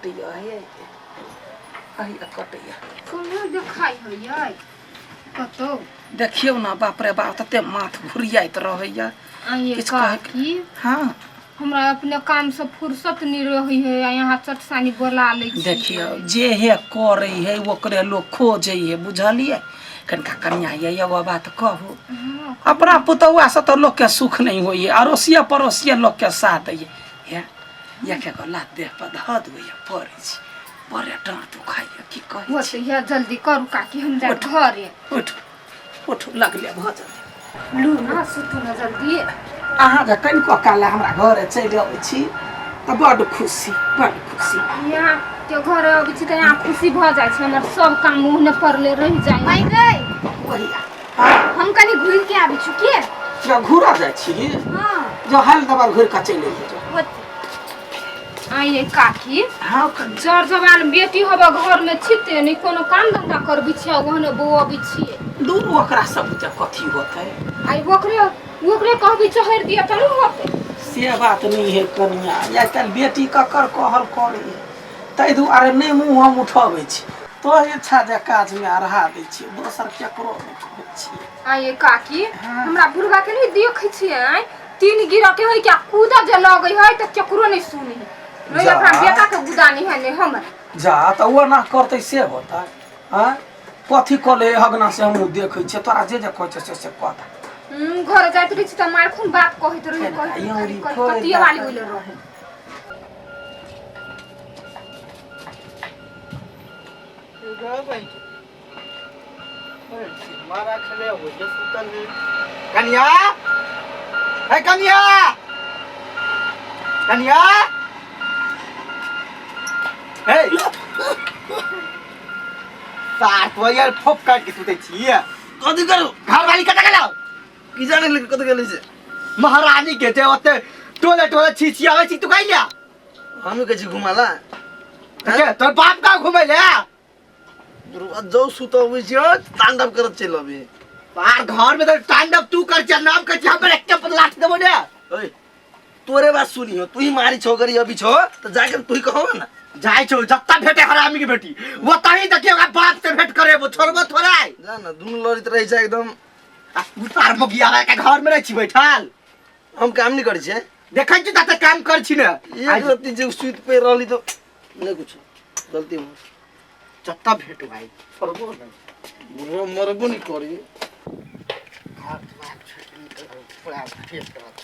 कटैया हे अहिया कटैया। कहाँ देखाइ होइए कतौ? देखियौ ने, बाप रे बाप, तते माथ घुरियाइत रहैया। आइए किछु कहै काकी। हँ। हमरा अपने काम से फुर्सत नहीं रही है आ यहाँ चटसानी बोला लै छी। देखियौ, जे हे करै है ओकरे लोक खोजै है, बुझलियै? कनिका कनिया ये एगो बात कहू। हँ। अपना पुतहुआ से तऽ लोकके सुख नहि होइए, अड़ोसिए पड़ोसिए लोकके साथ दैए। हे, एक एगो लात देह पर धऽ देबै, पड़ै छी, बड़े डाँट दुखाइए, की कहै होते छी। है, जल्दी करू काकी, हम जा उठ। घरे। उठ उठ, लगले भऽ जेतै। लू ना, सुतू ना जल्दी। अहाँ जे कनिको काल हमरा घरे चलि अबै छी तऽ बड्ड खुशी, बड्ड खुशी। यहाँ के घर अबै छी तऽ यहाँ खुशी भऽ जाइ छै, हमर सब काम ओहने पड़ले रहि जाइ। माय गई। ओहिया। हम कनि घुरि के आबै छी के। जँ घुरा जाइ छी? हाँ। जँ हाल दबार घुरि कऽ चलि अइहे जो। होते। आइए काकी। हाँ कनि। जर जवान बेटी होबे घर में छिते नहीं, कोनो काम धंधा करबी छियै, ओहने बौअबी छियै। दूर ओकरा सब बुते कथी होतै? आई ओकरे ओकरे कहबी चढ़ि दिअ तऽ नहि होतै। से बात नहि है कनिया, आइ काल्हि बेटी ककर कहल करै है, ताहि दुआरे नहि मुँह हम उठबै छी। तोहर इच्छा जे काजमे अढ़ा दै छियै, दोसर केकरो नहि कहै छियै। आइए काकी। हाँ। हमरा बुढ़वा के नहीं देखै छियै, आँय तीन गिरह के है क्या कूदा जे लगै है तऽ केकरो नहीं सुनै है, नहीं जा। अपना बेटा के गुदानी है नहीं हमरा। जा तऽ ओ एना करतै से होतै? आँय, कथी कऽ हगना से हमहूँ देखै छियै। तोरा जे जे कहै छै से से कऽ दे। घर जाइत रहै छी तऽ मार खून बात कहैत रहै, कहैत यौरी रहै, फोड़ि कतिये वाली देतै। ओइले रहै। कनिया, हे कनिया, कनिया, हे सार तो यार फोप काट के सुतै छी। कथी करू? घरवाली कतऽ गेलौ? की जाने लेके कतऽ गेलै से। महारानी के जे ओते टोले टोले छिछियाबै छी तू कहिया? हमहूँ कहै छी घुमाला। के तोर बाप का घुमै ले? जो सुत अबै छियै तांडव करत चलि अबै। बाहर घर में तो तांडव तू कर छी, नाम कर छी, हमर एक पर लाठ देबो ने। ओए, तोरे बात सुनी हो, तू ही मारी छो गरी अभी छो तो जाके तू ही कहो ना। जाइ छौ जत्ता भेटे हरामी के बेटी ओतही देखियो, ओकरा बाप से भेंट करे वो छोड़बो थोड़ा। जा ना, दुनू लड़ित रहै छै एकदम। आ उतार मोगिया के घर में रहै छी बैठल। हम काम नहीं करै छियै। देखै छी तते काम कर छी ने। एक रत्ती जे सुति पे रहली तो नहीं कुछ गलती हो। जत्ता भेट भाई छोड़बो नहीं, बुढ़वा मरबो नहीं करी। घर द्वार छोड़ के निकल पूरा फेस करत।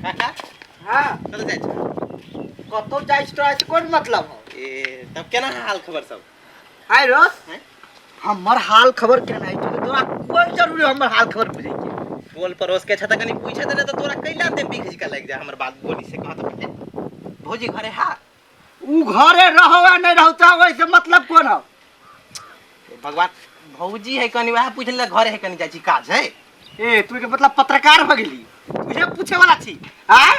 काका। हाँ। कतऽ जाइ छौ? कतौ जाइ छी तोरा से कोन मतलब हौ? ए तब केना हाल खबर सब? आइ रो। हैं? हमर हाल खबर केना है तोरा? कोन जरूरी हमर हाल खबर बुझै के? टोल पड़ोस के छ तऽ कनि पूछे देने तऽ तोरा कैला ते बिख का लागि जाए हमर बात बोली से कह तऽ पहिले भौजी घरे हा? उ घरे रहो या नहीं रहो तो ओइसे मतलब कोन हौ? भगवान, भौजी है कनि वएह पूछ ले घरे है, कनि जाइ छी काज है। ए तू के मतलब पत्रकार हो गेली, तुझे पूछे वाला छी? आय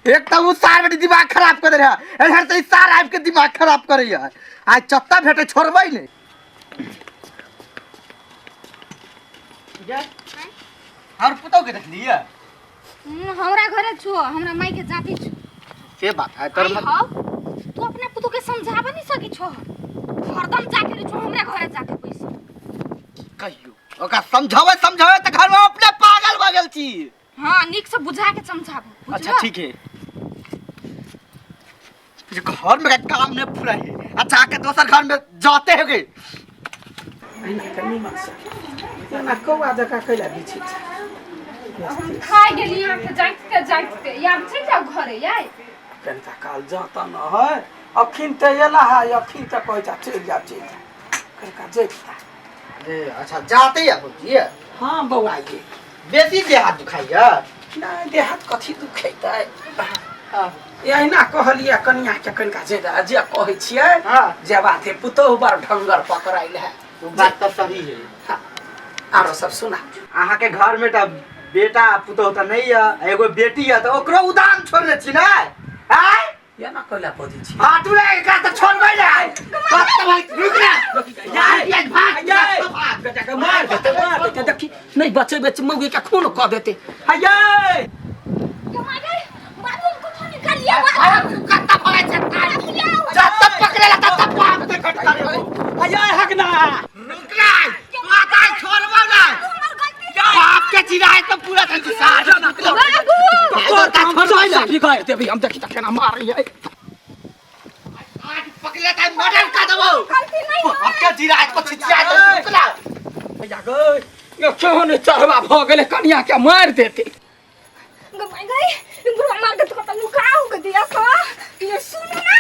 एक तऽ उ सार बेटी दिमाग खराब कर दे रहा, इधर तऽ ई सार आबि के दिमाग खराब करैया। आइ चत्ता भेटे छोड़बै नहि। और पुतौ के देखलियै? हमरा घरे छो, हमरा माई के जाति छो। से बात है तोर आई हौ, तू अपना पुतो के समझाबे नहीं सकी छो, हरदम जाके रहे छो हमरा घरे जाके पैसा। कहियो ओकरा समझावे समझावे तऽ घर में अपने पागल भऽ गेल छी। हाँ, नीक से बुझा के समझाबो। अच्छा ठीक है, जे घर में का काम नहीं पूरा है, अच्छा आके दोसर घर में जाते हो गए। एहिना कऽ नीमन से एना कौआ जकाँ कैला बिछै छै? हम खाइ गेली अहाँके जाइते जाइते याब चलि जाउ घरे याय। कनिका काल जाता न है, अखिन तऽ एला है, अखिन तऽ कहै छै चलि जा चलि जा, कनिका जैता। ए अच्छा जाते या भौजी? हाँ बौआ ये। बेसी देह हाथ दुखाइया? नहि, देह हाथ कथी दुखेतै? एहिना कहलियै कनिया के कनिका जे जे कहै छियै। हाँ। जे बात है, पुतोहु बड़ ढंगर पकड़ाइल है। वो बात तो सही है। हाँ, आरो सब सुना। अहाँ के घर में तऽ बेटा पुतोह तऽ नहीं है, एगो बेटी है तऽ ओकरो उदान छोड़ने छी ने? आय ये ना कोला बजै छी हाथ उड़ा के का त छोड़बै ना कत्ता भाई रुक ना यार ये भाग हयै बेटा के मार देते मार देते देखी नहीं बचे बचे मौगी के खून कऽ देते हयै बाबू हमको तो निकालिए बाबू कत्ता भागै छै जब तक पकड़ेला तब तक बाप के कट करे हयै हकना रुक ना तू आता छोड़बै ना बाप के चिराए तो पूरा संसार बाबू तोर काम छोड़बै ना बिगाड़ देबी हम देखी त केना मारै है आज पकड़े त मर्डर कर देबो गलती नहीं बाप के चिराए को छिचिया दे रुक ना भैया गै यो केहन चढ़वा भऽ गेलै कनिया के मारि देते गमाई गई बुढ़वा मार के तो कतौ लुकाओ के दिया सा ये सुन ना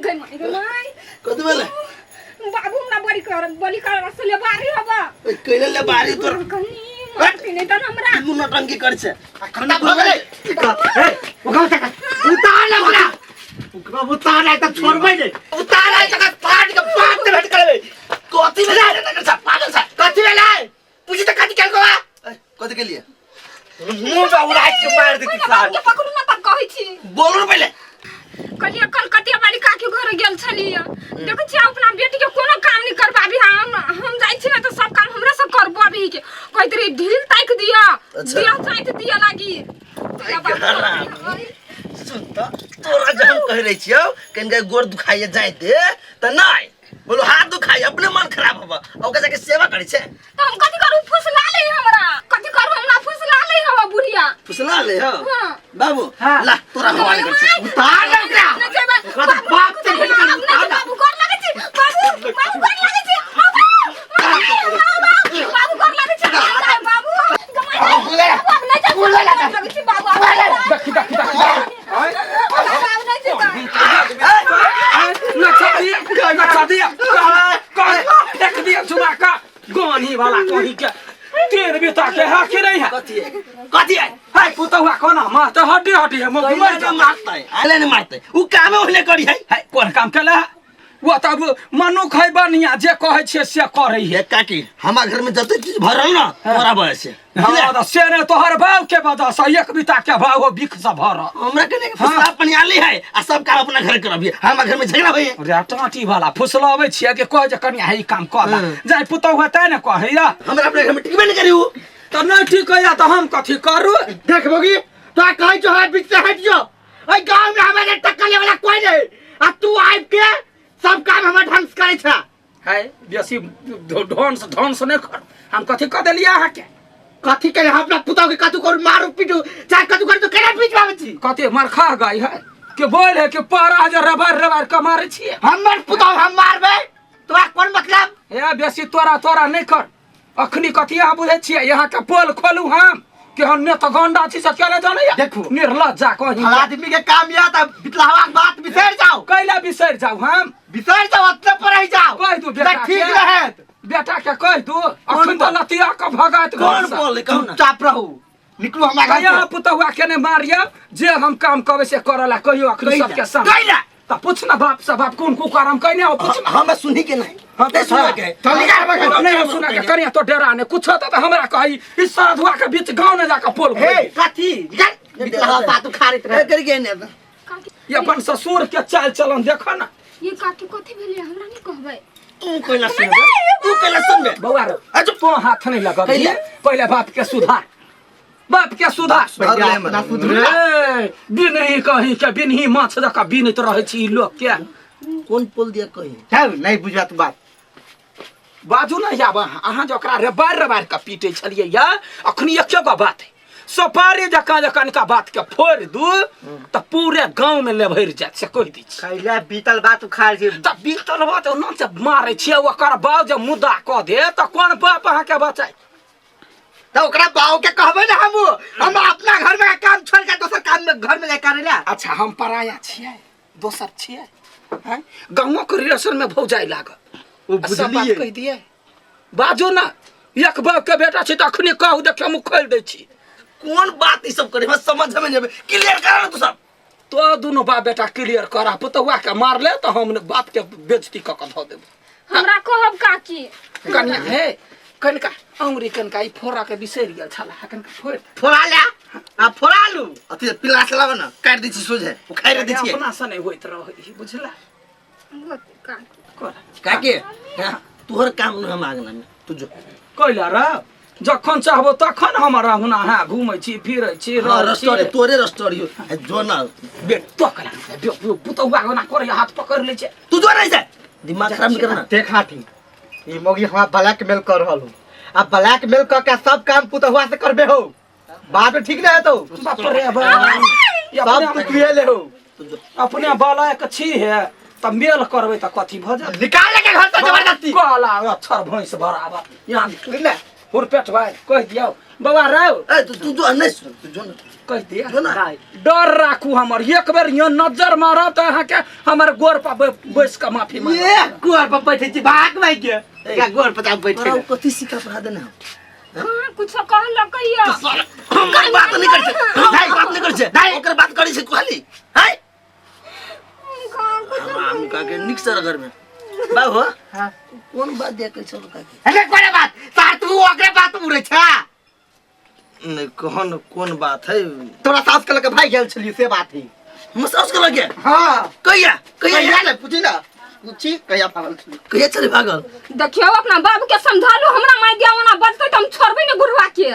गई माई गई माई कथी भेलै बाबू हमरा बड़ी कर बलि कर असले बारी हबा ओइ कैले ले बारी तोर कनी मारती नहीं तन हमरा तू नौटंकी कर छे कत्ता भऽ गेलै ए ओकरा उतार ले ओकरा ओकरा उतार ले त छोड़बै नै उतार ले तक फाड़ के बाप के भेट करबै कथी भेलै रे नगर साहब पागल साहब कथी भेलै पूछी त कथी केलको बा ए, कथी के लिए मुंह पे उड़ा के मार देती साल के पकड़ू ना तब कहै छी बोलू ने पहिले कहलियै कलकतिया वाली काकी घर गेल छलियै देखै छियै अपना बेटी के कोनो काम नहीं करबाबी हम हम जाइ छी ना तऽ सब काम हमरा से करबाबी के कहैत रही ढील ताकि दिअ अच्छा। दिया ताकि दिअ लागी तोरा बाप हरामी। सुन त तोरा जहन कहि रहै छियौ कनिका गोर दुखाइए जाय दे तऽ नहि बोलो हाथ दुखाइ अपने मन खराब होबा ओकरा जाके सेवा करै छै तऽ हम कथी करू फुसला ले हमरा कथी करू हमरा फुसला ले हमरा बुढ़िया फुसला ले हो हाँ। बाबू हाँ। ला तोरा हवाले कर छै उतार ले ओकरा नहि जेबै। ओकरा तऽ बाबू, बाप से भेंट कर नहि उतार बाबू गोर लागै छी बाबू बाबू गोर लागै छी बाबू बाबू बाबू गोर लागै छी बाबू गमाई बाबू नहि जाय गोर लागै छी बाबू देखी देखी देखी बाबू नहि जेबै नचा दिया नचा दिया कह फेंक दिया चुमा का गोनी वाला कहीं के तेर बेटा के है कि नहीं है कथी है कथी है हाय पुतहुआ कोना मारते हड्डी हड्डी है मौगी मर कैला जा ने मारतै आले ने मारतै उ कामे ओहने करी है है कोन काम केला है वो तब मनुख है बढ़िया जे कहै छियै से करै है हे काकी हमार घर में जते चीज भरल ना तोरा वजह से हाँ तऽ से नहि तोहर बाप के वजह से एक बीता के भाव हो बिख से भरल हमरा के नहीं फुसला पनियाली है आ सब काम अपना घर करबिए हमार घर में झगड़ा होइए रे टाँटी वाला फुसलाबै छियै कि कहै जे कनिया हे ई काम कऽ ला जाय पुतहु हेतै ने कहैया हमरा अपने घर में टिकबे नहीं करी उ तऽ नहि ठीक होइया तऽ हम कथी करू देख भोगी तोरा कहै छौ हमरा बीच से हट जो एहि गाँव में हमरा टक्कर ले वाला कोई नहीं आ तू आबि के सब काम हमर ढंग से करै छा है बेसी ढोंस ढोंस नहि कर हम कथी कऽ देलियै अहाँके कथी के हम अपना पुतहु के कथू करू मारू पीटू चाहे कथू करू तो केना बीच में आबै छी कथी मरखा गाय है के बोल है कि पारा जे रबर रबर के मारै छियै हमर पुतहु हम मारबै तोरा कोन मतलब हे बेसी तोरा तोरा नहि कर अखनी कथी अहाँ बुझै छियै यहाँ के पोल खोलू हम कि हम ने तऽ गंडा छी से केना जानैया देखू। निर्लज्जा कहीं हर आदमी के काम या त बितलावा के बात बिसरि जाओ कैला बिसरि जाउ हम बिसरि जाओ अतने पर रहि जाओ कहि दू बेटा तऽ ठीक के। रहत बेटा के कहि दू अखन तऽ लतिया के भगाइत घर कौन से। बोले कहू ना चुपचाप रहू निकलू हमरा घर कहिया से। पुतहुआ के ने मारिया जे हम काम कहबै से करऽ ला कहियो अखनी कैला? सबके सामने कैला? तऽ पूछ ना बाप से बाप कोन कुकर्म कइने हो पूछ ना हमें सुनी के नहीं हाँ, नहीं सुना के चल निकाल हमरा घर से। नहीं हम सुना के करिया तो डेरा ने कुछ होता तो हमरा कही इस सरधुआ के बीच गांव ने जाके पोल हे खोल कथी निकाल बितलावा बात उखाड़ैत रहे कर के नहीं ये अपन ससुर के चाल चलन देखो ना ये काकी कथी भेलै हमरा नहीं कहबै तू कैला सुनबे तू कैला सुनबे बौआ रे अच्छा तो हाथ नहीं लगबी कैला? पहले बाप के सुधार बाप के सुधार सुधार ले हमरा। रे बिनही कहीं के बिनही माछ जकाँ बिनैत रहै छी ई लोक के कौन पोल दिया कहीं चल नहीं बुझा तू बात बाजू ने आब अहाँ अहाँ जे ओकरा रेबार रेबार के पीटै छलियै या अखनी एके गो बात है सोपारी जकाँ जे कनिका बात के फोड़ि दू तऽ पूरे गाँव में लेभरि जायत से कहि दै छी कैला बीतल बात उखाड़ छी तऽ बीतल बात ओना जे मारै छियै ओकर बाप जे मुद्दा कऽ दे तऽ कोन बाप अहाँके बचाय तऽ ओकरा बाऊ के कहबै ने हम हम अपना घर में काम छोड़ के दोसर काम में घर में जाय करे ला अच्छा हम पराया छियै दोसर छियै हैं गाँवक रिलेशन में भौजाइ लागल ओ आ सब बात बुझलियै कहि दियै बाजू ना एक बाप के बेटा छी तऽ अखनी कहू देख हम खोलि दै छी कौन बात ई सब करे हमरा समझ में नहीं आवे क्लियर करा ना तू सब तो दुनू बाप बेटा क्लियर करा पुतहुआ के मारले तऽ हम बाप के बेइज्जती कऽ के धऽ देब हमरा कहब काकी कनिया हे कनिका अंगुरी कनिका ई फोड़ा के बिसरि गेल छला, कनिका फोड़ दे। फोड़ा ले आ फोड़ा लू। अथी पिला से लाबऽ ने, काटि दै छी सोझे, उखाड़ि दै छियै। अपना से नहि होइत रहै, बुझला? कर। काके, हाँ, तोहर काम न हम आंगना में, तू जो। कैला रे, जखन चाहबो तखन हमर अहुना हाँ घूमै छी फिरै छी। हाँ, रहै छी। रस्टोरे तोरे रस्टोरी जो न। बे तो कैला बे बे पुतौआ ओना करे हाथ पकड़ लै छै। तू जो नहीं जा, दिमाग खराब नहीं करना। देख हाथी, ई मौगी हमरा ब्लैकमेल कर रहल हो आ ब्लैकमेल कर के सब काम पुतहुआ से करबे हो, बाद में ठीक नहीं हेतौ। बाप रे बाप, ई सब अपने तू ले हो। तू जो। अपने बालक छी हे त मेल करबै त कथी भऽ जायत? निकाल ले के घर से जबरदस्ती। कहला अक्षर भैंस बराबर यहाँ ले। हुरपेट भाइ कहि दियौ बाबा रौ। ए तू तू जो नहीं सुन, तू जो न। कहि दिअ। जो ना। डर राखू, हमर एक बेर यहाँ नजर मारब तऽ अहाँके हमर गोर पर बैस कऽ माफी मांगब। ये गोर पर बैठे छी भाग भाई के क्या गोर पर आप बैठे? तोरा ओ कथी सिखा पढ़ा देने हम? हाँ, कुछो कहलक या? हमर बात नहीं कर छै, हमर बात नहीं कर छै, ओकर बात करै छै कहली हाय हम काके निक सर घर में बाबू। हाँ। कोन बात दे कै छल काके? अरे कोन बात सार, तू ओकरे बात उड़े छा। नहीं कौन कोन बात है? तोरा सास के लके भाई गेल छलियो से बात है। हम सास के लगे? हाँ। कहिया कहिया? कहिया ने पूछी ना, पूछी कहिया भागल छली। कहिया चले भागल? देखियौ, अपना बाबू के समझालू, हमरा माय दिया ओना बजतै तऽ हम छोड़बै ने गुरुआ के।